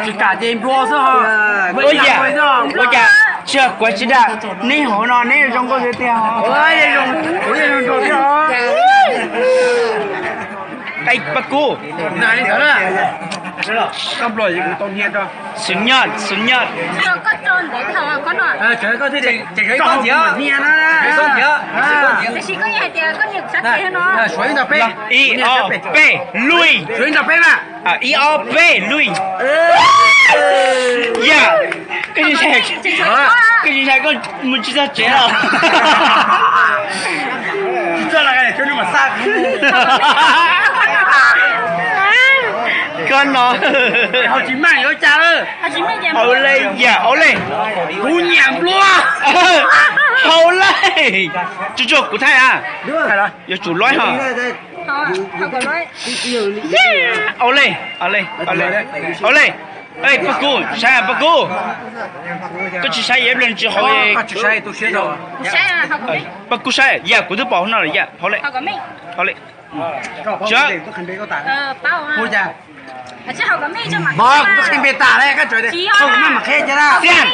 Tsis kam ces nplua xwb ho. Ua yam, ua cas tsis yog kuv tsis dag, neb hauv no neb zoo nkauj tiag tiag ho. Paj Kub. Xus nyoj, xus nyoj. Ib, ob, peb, lui. Ib, ob, peb, lui. Yam, koj tsis ntshai koj mus tsis txog tsev los? Koj no. Hauv le, yam, hauv le. Kuv nyiam nplua. Hauv le. Tsuag tsuag kuv thaij a. Yuav tsum loib ho. Hauv le, hauv le, hauv le. Paj Kub, saib Paj Kub. Koj tsis saib ib pliag tsis hauv. Paj Kub saib, yam kuv twb pom hauv no lawm yam, hauv le. Hauv le. Mog, kuv qhia npe tas lawm, koj tsaws tias hauv kuv maj mam qhia tias na. Xiaj.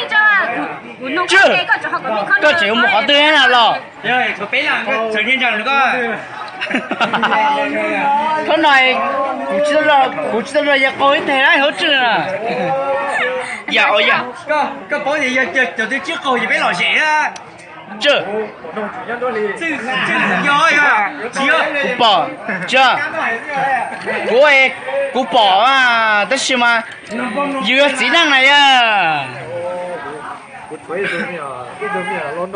Tswj, koj tseem yuav mus qhov twg na los? Qhov no kuv tsis tau los, kuv tsis tau los yog qaug ib teg na hauv Tswj na. Yam, yam. Tswj. Kuv pom, Tswj, kuv, kuv pom mas tab sis mas yus yog txiv neej na yog.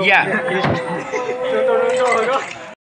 Yam.